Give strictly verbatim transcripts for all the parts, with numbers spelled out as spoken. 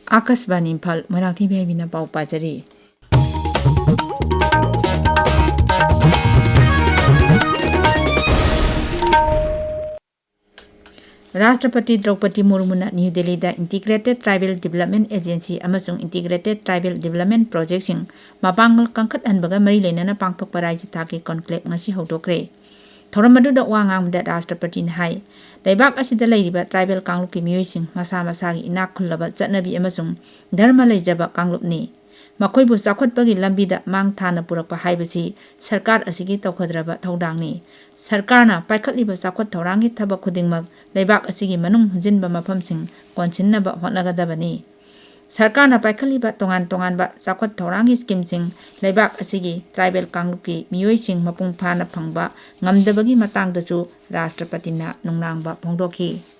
ꯑꯥꯀꯥꯁꯕꯥꯅꯤ ꯏꯝꯐꯥꯜ, ꯃꯣꯏꯔꯥꯡꯊꯦꯝ ꯍꯩꯕꯤꯅ ꯄꯥꯎ ꯄꯥꯖꯔꯤ꯫ ꯔꯥꯁꯇ꯭ꯔꯄꯇꯤ ꯗ꯭ꯔꯧꯄꯗꯤ ꯃꯨꯔꯃꯨꯅ ꯅ꯭ꯌꯨ ꯗꯦꯜꯂꯤꯗ Integrated Tribal Development Agency ꯑꯃꯁꯨꯡ Integrated Tribal Development Projectꯁꯤꯡ ꯃꯄꯥꯡꯒꯜ ꯀꯟꯈꯠꯍꯟꯕꯒ ꯃꯔꯤ ꯂꯩꯅꯅ ꯄꯥꯡꯊꯣꯛꯄ ꯔꯥꯖ꯭ꯌ ꯊꯥꯛꯀꯤ conclave ꯉꯁꯤ ꯍꯧꯗꯣꯛꯈ꯭ꯔꯦ꯫ ꯊꯧꯔꯝ ꯑꯗꯨꯗ ꯋꯥ ꯉꯥꯡꯕꯗ ꯔꯥꯁꯇ꯭ꯔꯄꯇꯤꯅ ꯍꯥꯏ, ꯂꯩꯕꯥꯛ ꯑꯁꯤꯗ ꯂꯩꯔꯤꯕ tribal ꯀꯥꯡꯂꯨꯞꯀꯤ ꯃꯤꯑꯣꯏꯁꯤꯡ ꯃꯁꯥ ꯃꯁꯥꯒꯤ ꯏꯅꯥꯛ ꯈꯨꯜꯂꯕ ꯆꯠꯅꯕꯤ ꯑꯃꯁꯨꯡ ꯙꯔꯃ ꯂꯩꯖꯕ ꯀꯥꯡꯂꯨꯞꯅꯤ꯫ ꯃꯈꯣꯏꯕꯨ ꯆꯥꯎꯈꯠꯄꯒꯤ ꯂꯝꯕꯤꯗ ꯃꯥꯡ ꯊꯥꯅ ꯄꯨꯔꯛꯄ ꯍꯥꯏꯕꯁꯤ ꯁꯔꯀꯥꯔ ꯑꯁꯤꯒꯤ ꯇꯧꯒꯗ꯭ꯔꯕ ꯊꯧꯗꯥꯡꯅꯤ꯫ ꯁꯔꯀꯥꯔꯅ ꯄꯥꯏꯈꯠꯂꯤꯕ ꯆꯥꯎꯈꯠ ꯊꯧꯔꯥꯡꯒꯤ ꯊꯕꯛ ꯈꯨꯗꯤꯡꯃꯛ ꯂꯩꯕꯥꯛ ꯑꯁꯤꯒꯤ ꯃꯅꯨꯡ ꯍꯨꯟꯖꯤꯟꯕ ꯃꯐꯝꯁꯤꯡ ꯀꯣꯟꯁꯤꯟꯅꯕ ꯍꯣꯠꯅꯒꯗꯕꯅꯤ꯫ ꯁꯔꯀꯥꯔꯅ ꯄꯥꯏꯈꯠꯂꯤꯕ ꯇꯣꯉꯥꯟ ꯇꯣꯉꯥꯟꯕ ꯆꯥꯎꯈꯠ ꯊꯧꯔꯥꯡꯒꯤ schemeꯁꯤꯡ ꯂꯩꯕꯥꯛ ꯑꯁꯤꯒꯤ tribal ꯀꯥꯡꯂꯨꯞꯀꯤ ꯃꯤꯑꯣꯏꯁꯤꯡ ꯃꯄꯨꯡ ꯐꯥꯅ ꯐꯪꯕ ꯉꯝꯗꯕꯒꯤ ꯃꯇꯥꯡꯗꯁꯨ ꯔꯥꯁꯇ꯭ꯔꯄꯇꯤꯅ ꯅꯨꯡꯅꯥꯡꯕ ꯐꯣꯡꯗꯣꯛꯈꯤ꯫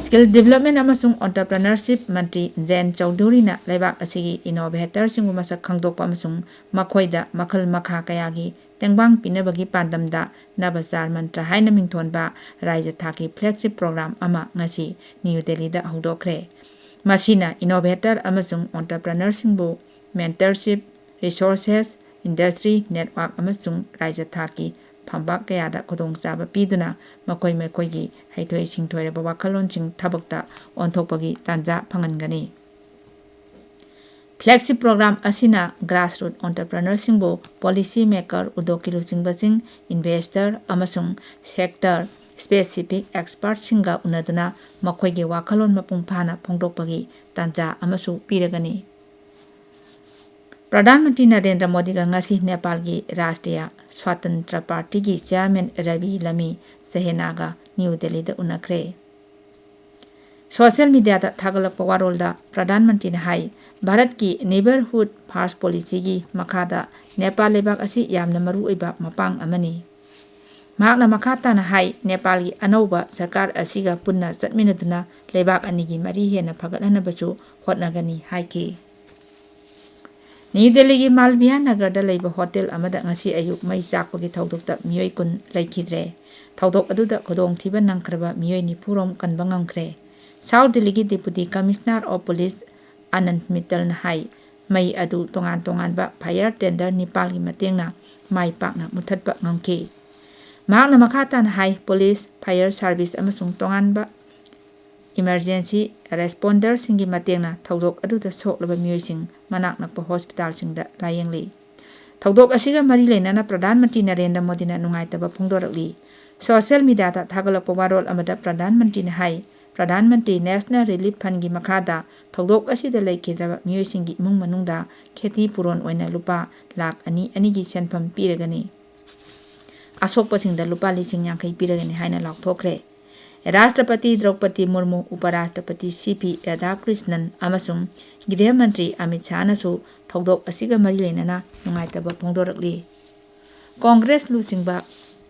Skill Development ꯑꯃꯁꯨꯡ Entrepreneurship ꯃꯟꯇ꯭ꯔꯤ ꯖꯌꯟ ꯆꯧꯙꯨꯔꯤꯅ ꯂꯩꯕꯥꯛ ꯑꯁꯤꯒꯤ innovatorꯁꯤꯡꯕꯨ ꯃꯁꯛ ꯈꯪꯗꯣꯛꯄ ꯑꯃꯁꯨꯡ ꯃꯈꯣꯏꯗ ꯃꯈꯜ ꯃꯈꯥ ꯀꯌꯥꯒꯤ ꯇꯦꯡꯕꯥꯡ ꯄꯤꯅꯕꯒꯤ ꯄꯥꯟꯗꯝꯗ ꯅꯕꯆꯥꯔ ꯃꯟꯇ꯭ꯔ ꯍꯥꯏꯅ ꯃꯤꯡꯊꯣꯟꯕ ꯔꯥꯖ꯭ꯌ ꯊꯥꯛꯀꯤ flagship program ꯑꯃ ꯉꯁꯤ ꯅ꯭ꯌꯨ ꯗꯦꯜꯂꯤꯗ ꯍꯧꯗꯣꯛꯈ꯭ꯔꯦ꯫ ꯃꯁꯤꯅ innovator ꯑꯃꯁꯨꯡ entrepreneurꯁꯤꯡꯕꯨ mentorship, resources, industry network ꯑꯃꯁꯨꯡ ꯔꯥꯖ꯭ꯌ ꯊꯥꯛꯀꯤ ꯐꯝꯕꯥꯛ ꯀꯌꯥꯗ ꯈꯨꯗꯣꯡꯆꯥꯕ ꯄꯤꯗꯨꯅ ꯃꯈꯣꯏ ꯃꯈꯣꯏꯒꯤ ꯍꯩꯊꯣꯏ ꯁꯤꯡꯊꯣꯏꯔꯕ ꯋꯥꯈꯜꯂꯣꯟꯁꯤꯡ ꯊꯕꯛꯇ ꯑꯣꯟꯊꯣꯛꯄꯒꯤ ꯇꯥꯟꯖꯥ ꯐꯪꯍꯟꯒꯅꯤ꯫ Flagship program ꯑꯁꯤꯅ grassroot entrepreneurꯁꯤꯡꯕꯨ policy maker, ꯎꯗꯣꯀꯤ ꯂꯨꯆꯤꯡꯕꯁꯤꯡ, investor ꯑꯃꯁꯨꯡ sector specific expertꯁꯤꯡꯒ ꯎꯅꯗꯨꯅ ꯃꯈꯣꯏꯒꯤ ꯋꯥꯈꯜꯂꯣꯟ ꯃꯄꯨꯡ ꯐꯥꯅ ꯐꯣꯡꯗꯣꯛꯄꯒꯤ ꯇꯥꯟꯖꯥ ꯑꯃꯁꯨ ꯄꯤꯔꯒꯅꯤ꯫ ꯄ꯭ꯔꯙꯥꯟ ꯃꯟꯇ꯭ꯔꯤ ꯅꯔꯦꯟꯗ꯭ꯔ ꯃꯣꯗꯤꯒ ꯉꯁꯤ ꯅꯦꯄꯥꯜꯒꯤ ꯔꯥꯁꯇ꯭ꯔꯤꯌꯥ ꯁ꯭ꯋꯥꯇꯟꯇ꯭ꯔ ꯄꯥꯔꯇꯤꯒꯤ chairman ꯔꯕꯤ ꯂꯃꯤ ꯆꯍꯦꯅꯥꯒ ꯅ꯭ꯌꯨ ꯗꯦꯜꯂꯤꯗ ꯎꯅꯈ꯭ꯔꯦ꯫ Social mediaꯗ ꯊꯥꯒꯠꯂꯛꯄ ꯋꯥꯔꯣꯜꯗ ꯄ꯭ꯔꯙꯥꯟ ꯃꯟꯇ꯭ꯔꯤꯅ ꯍꯥꯏ, ꯚꯥꯔꯠꯀꯤ neighbourhood first policyꯒꯤ ꯃꯈꯥꯗ ꯅꯦꯄꯥꯜ ꯂꯩꯕꯥꯛ ꯑꯁꯤ ꯌꯥꯝꯅ ꯃꯔꯨꯑꯣꯏꯕ ꯃꯄꯥꯡ ꯑꯃꯅꯤ꯫ ꯃꯍꯥꯛꯅ ꯃꯈꯥ ꯇꯥꯅ ꯍꯥꯏ, ꯅꯦꯄꯥꯜꯒꯤ ꯑꯅꯧꯕ ꯁꯔꯀꯥꯔ ꯑꯁꯤꯒ ꯄꯨꯟꯅ ꯆꯠꯃꯤꯟꯅꯗꯨꯅ ꯂꯩꯕꯥꯛ ꯑꯅꯤꯒꯤ ꯃꯔꯤ ꯍꯦꯟꯅ ꯐꯒꯠꯍꯟꯅꯕꯁꯨ ꯍꯣꯠꯅꯒꯅꯤ ꯍꯥꯏꯈꯤ꯫ ꯅ꯭ꯌꯨ ꯗꯦꯜꯂꯤꯒꯤ ꯃꯥꯜꯕꯤꯌꯥ ꯅꯒꯔꯗ ꯂꯩꯕ ꯍꯣꯇꯦꯜ ꯑꯃꯗ ꯉꯁꯤ ꯑꯌꯨꯛ ꯃꯩ ꯆꯥꯛꯄꯒꯤ ꯊꯧꯗꯣꯛꯇ ꯃꯤꯑꯣꯏ ꯀꯨꯟ ꯂꯩꯈꯤꯗ꯭ꯔꯦ꯫ ꯊꯧꯗꯣꯛ ꯑꯗꯨꯗ ꯈꯨꯗꯣꯡꯊꯤꯕ ꯅꯪꯈ꯭ꯔꯕ ꯃꯤꯑꯣꯏ ꯅꯤꯐꯨ ꯔꯣꯝ ꯀꯟꯕ ꯉꯝꯈ꯭ꯔꯦ꯫ ꯁꯥꯎꯠ ꯗꯤꯜꯂꯤꯒꯤ Deputy Commissioner of Police ꯑꯅꯟ ꯃꯤꯠꯇꯜꯅ ꯍꯥꯏ, ꯃꯩ ꯑꯗꯨ ꯇꯣꯉꯥꯟ ꯇꯣꯉꯥꯟꯕ fire tender ꯅꯤꯄꯥꯜꯒꯤ ꯃꯇꯦꯡꯅ ꯃꯥꯏ ꯄꯥꯛꯅ ꯃꯨꯊꯠꯄ ꯉꯝꯈꯤ꯫ ꯃꯍꯥꯛꯅ ꯃꯈꯥ ꯇꯥꯅ ꯍꯥꯏ, police, fire service ꯑꯃꯁꯨꯡ ꯇꯣꯉꯥꯟꯕ emergency responderꯁꯤꯡꯒꯤ ꯃꯇꯦꯡꯅ ꯊꯧꯗꯣꯛ ꯑꯗꯨꯗ ꯁꯣꯛꯂꯕ ꯃꯤꯑꯣꯏꯁꯤꯡ ꯃꯅꯥꯛ ꯅꯛꯄ ꯍꯣꯁꯄꯤꯇꯥꯜꯁꯤꯡꯗ ꯂꯥꯌꯦꯡꯂꯤ꯫ ꯊꯧꯗꯣꯛ ꯑꯁꯤꯒ ꯃꯔꯤ ꯂꯩꯅꯅ ꯄ꯭ꯔꯙꯥꯟ ꯃꯟꯇ꯭ꯔꯤ ꯅꯔꯦꯟꯗ꯭ꯔ ꯃꯣꯗꯤꯅ ꯅꯨꯡꯉꯥꯏꯇꯕ ꯐꯣꯡꯗꯣꯔꯛꯂꯤ꯫ ꯁꯣꯁꯤꯌꯦꯜ ꯃꯤꯗꯤꯌꯥꯗ ꯊꯥꯒꯠꯂꯛꯄ ꯋꯥꯔꯣꯜ ꯑꯃꯗ ꯄ꯭ꯔꯙꯥꯟ ꯃꯟꯇ꯭ꯔꯤꯅ ꯍꯥꯏ, ꯄ꯭ꯔꯙꯥꯟ ꯃꯟꯇ꯭ꯔꯤ ꯅꯦꯁꯅꯦꯜ ꯔꯤꯂꯤꯐ ꯐꯟꯒꯤ ꯃꯈꯥꯗ ꯊꯧꯗꯣꯛ ꯑꯁꯤꯗ ꯂꯩꯈꯤꯗ꯭ꯔꯕ ꯃꯤꯑꯣꯏꯁꯤꯡꯒꯤ ꯏꯃꯨꯡ ꯃꯅꯨꯡꯗ ꯈꯦꯇꯤ ꯄꯨꯔꯣꯟ ꯑꯣꯏꯅ ꯂꯨꯄꯥ ꯂꯥꯈ ꯑꯅꯤ ꯑꯅꯤꯒꯤ ꯁꯦꯟꯐꯝ ꯄꯤꯔꯒꯅꯤ꯫ ꯑꯁꯣꯛꯄꯁꯤꯡꯗ ꯂꯨꯄꯥ ꯂꯤꯁꯤꯡ ꯌꯥꯡꯈꯩ ꯄꯤꯔꯒꯅꯤ ꯍꯥꯏꯅ ꯂꯥꯎꯊꯣꯛꯈ꯭ꯔꯦ꯫ ꯔꯥꯁꯇ꯭ꯔꯄꯇꯤ ꯗ꯭ꯔꯧꯄꯗꯤ ꯃꯨꯔꯃꯨ, ꯎꯄꯔꯥꯁꯇ꯭ꯔꯄꯇꯤ ꯁꯤ ꯄꯤ ꯔꯥꯙꯥꯀ꯭ꯔꯤꯁꯅꯟ ꯑꯃꯁꯨꯡ ꯒ꯭ꯔꯤꯍ ꯃꯟꯇ꯭ꯔꯤ ꯑꯃꯤꯠ ꯁꯥꯍꯅꯁꯨ ꯊꯧꯗꯣꯛ ꯑꯁꯤꯒ ꯃꯔꯤ ꯂꯩꯅꯅ ꯅꯨꯡꯉꯥꯏꯇꯕ ꯐꯣꯡꯗꯣꯔꯛꯂꯤ꯫ ꯀꯣꯡꯒ꯭ꯔꯦꯁ ꯂꯨꯆꯤꯡꯕ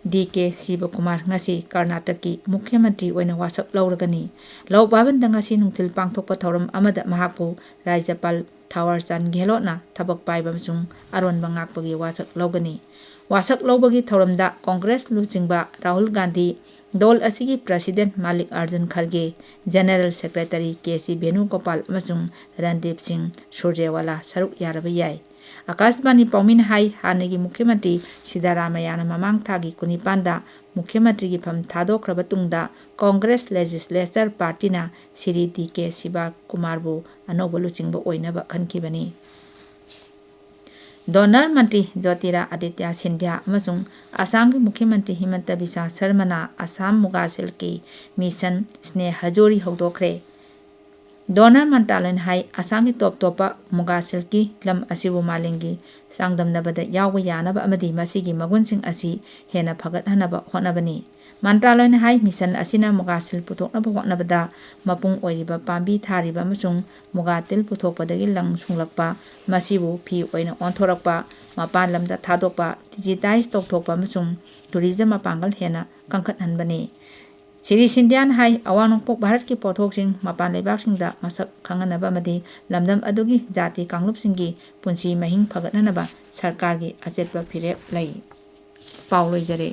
ꯗꯤ ꯀꯦ ꯁꯤꯕꯀꯨꯃꯥꯔ ꯉꯁꯤ ꯀꯔꯅꯥꯇꯛꯀꯤ ꯃꯨꯈ꯭ꯌ ꯃꯟꯇ꯭ꯔꯤ ꯑꯣꯏꯅ ꯋꯥꯁꯛ ꯂꯧꯔꯒꯅꯤ꯫ ꯂꯧ ꯚꯕꯟꯗ ꯉꯁꯤ ꯅꯨꯡꯊꯤꯜ ꯄꯥꯡꯊꯣꯛꯄ ꯊꯧꯔꯝ ꯑꯃꯗ ꯃꯍꯥꯛꯄꯨ ꯔꯥꯖ꯭ꯌꯄꯥꯜ ꯊꯥꯋꯔꯆꯥꯟ ꯒꯦꯍꯂꯣꯠꯅ ꯊꯕꯛ ꯄꯥꯏꯕ ꯑꯃꯁꯨꯡ ꯑꯔꯣꯟꯕ ꯉꯥꯛꯄꯒꯤ ꯋꯥꯁꯛ ꯂꯧꯒꯅꯤ꯫ ꯋꯥꯁꯛ ꯂꯧꯕꯒꯤ ꯊꯧꯔꯝꯗ ꯀꯣꯡꯒ꯭ꯔꯦꯁ ꯂꯨꯆꯤꯡꯕ ꯔꯥꯍꯨꯜ ꯒꯥꯟꯙꯤ, ꯗꯣꯜ ꯑꯁꯤꯒꯤ president Mallikarjun Kharge, general secretary K C Venugopal ꯑꯃꯁꯨꯡ ꯔꯟꯗꯤꯞ ꯁꯤꯡ ꯁꯨꯔꯖꯦꯋꯥꯂꯥ ꯁꯔꯨꯛ ꯌꯥꯔꯕ ꯌꯥꯏ꯫ ꯑꯀꯥꯁꯕꯥꯅꯤ ꯄꯥꯎꯃꯤꯅ ꯍꯥꯏ, ꯍꯥꯟꯅꯒꯤ ꯃꯨꯈ꯭ꯌ ꯃꯟꯇ꯭ꯔꯤ ꯁꯤꯗꯥꯔꯥꯃꯌꯥꯅ ꯃꯃꯥꯡ ꯊꯥꯒꯤ ꯀꯨꯟꯅꯤꯄꯥꯟꯗ ꯃꯨꯈ꯭ꯌ ꯃꯟꯇ꯭ꯔꯤꯒꯤ ꯐꯝ ꯊꯥꯗꯣꯛꯈ꯭ꯔꯕ ꯇꯨꯡꯗ ꯀꯣꯡꯒ꯭ꯔꯦꯁ ꯂꯦꯖꯤꯁꯂꯦꯆꯔ ꯄꯥꯔꯇꯤꯅ ꯁꯤꯔꯤ ꯗꯤ ꯀꯦ ꯁꯤꯕꯀꯨꯃꯥꯔꯕꯨ ꯑꯅꯧꯕ ꯂꯨꯆꯤꯡꯕ ꯑꯣꯏꯅꯕ ꯈꯟꯈꯤꯕꯅꯤ꯫ ꯗꯣꯅꯔ ꯃꯟꯇ꯭ꯔꯤ ꯖꯣꯇꯤꯔꯥ ꯑꯗꯤꯇ꯭ꯌ ꯁꯤꯟꯙ꯭ꯌꯥ ꯑꯃꯁꯨꯡ ꯑꯁꯥꯝꯒꯤ ꯃꯨꯈ꯭ꯌ ꯃꯟꯇ꯭ꯔꯤ ꯍꯤꯃꯟꯇ ꯕꯤꯁ꯭ꯋ ꯁꯔꯃꯅ ꯑꯁꯥꯝ ꯃꯨꯒꯥ ꯁꯤꯜꯛꯀꯤ ꯃꯤꯁꯟ ꯁ꯭ꯅꯦꯍꯖꯣꯔꯤ ꯍꯧꯗꯣꯛꯈ꯭ꯔꯦ꯫ ꯗꯣꯅꯔ ꯃꯟꯇ꯭ꯔꯥꯂꯌꯅ ꯍꯥꯏ, ꯑꯁꯥꯝꯒꯤ ꯇꯣꯞ ꯇꯣꯞꯄ ꯃꯨꯒꯥ ꯁꯤꯜꯛꯀꯤ ꯂꯝ ꯑꯁꯤꯕꯨ ꯃꯥꯂꯦꯝꯒꯤ ꯆꯥꯡꯗꯝꯅꯕꯗ ꯌꯥꯎꯕ ꯌꯥꯅꯕ ꯑꯃꯗꯤ ꯃꯁꯤꯒꯤ ꯃꯒꯨꯟꯁꯤꯡ ꯑꯁꯤ ꯍꯦꯟꯅ ꯐꯒꯠꯍꯟꯅꯕ ꯍꯣꯠꯅꯕꯅꯤ꯫ ꯃꯟꯇ꯭ꯔꯥꯂꯌꯅ ꯍꯥꯏ, ꯃꯤꯁꯟ ꯑꯁꯤꯅ ꯃꯨꯒꯥ ꯁꯤꯜꯛ ꯄꯨꯊꯣꯛꯅꯕ ꯍꯣꯠꯅꯕꯗ ꯃꯄꯨꯡ ꯑꯣꯏꯔꯤꯕ ꯄꯥꯝꯕꯤ ꯊꯥꯔꯤꯕ ꯑꯃꯁꯨꯡ ꯃꯨꯒꯥ ꯇꯤꯜ ꯄꯨꯊꯣꯛꯄꯗꯒꯤ ꯂꯪ ꯁꯨꯡꯂꯛꯄ, ꯃꯁꯤꯕꯨ ꯐꯤ ꯑꯣꯏꯅ ꯑꯣꯟꯊꯣꯔꯛꯄ, ꯃꯄꯥꯟ ꯂꯝꯗ ꯊꯥꯗꯣꯛꯄ, ꯗꯤꯖꯤꯇꯥꯏꯖ ꯇꯧꯊꯣꯛꯄ ꯑꯃꯁꯨꯡ ꯇꯨꯔꯤꯖꯝ ꯃꯄꯥꯡꯒꯜ ꯍꯦꯟꯅ ꯀꯟꯈꯠꯍꯟꯕꯅꯤ꯫ ꯁꯤꯔꯤ ꯁꯤꯟꯙ꯭ꯌꯥꯅ ꯍꯥꯏ, ꯑꯋꯥꯡ ꯅꯣꯡꯄꯣꯛ ꯚꯥꯔꯠꯀꯤ ꯄꯣꯠꯊꯣꯛꯁꯤꯡ ꯃꯄꯥꯟ ꯂꯩꯕꯥꯛꯁꯤꯡꯗ ꯃꯁꯛ ꯈꯪꯍꯟꯅꯕ ꯑꯃꯗꯤ ꯂꯝꯗꯝ ꯑꯗꯨꯒꯤ ꯖꯥꯇꯤ ꯀꯥꯡꯂꯨꯞꯁꯤꯡꯒꯤ ꯄꯨꯟꯁꯤ ꯃꯍꯤꯡ ꯐꯒꯠꯍꯟꯅꯕ ꯁꯔꯀꯥꯔꯒꯤ ꯑꯆꯦꯠꯄ ꯐꯤꯔꯦꯞ ꯂꯩ꯫ ꯄꯥꯎ ꯂꯣꯏꯖꯔꯦ꯫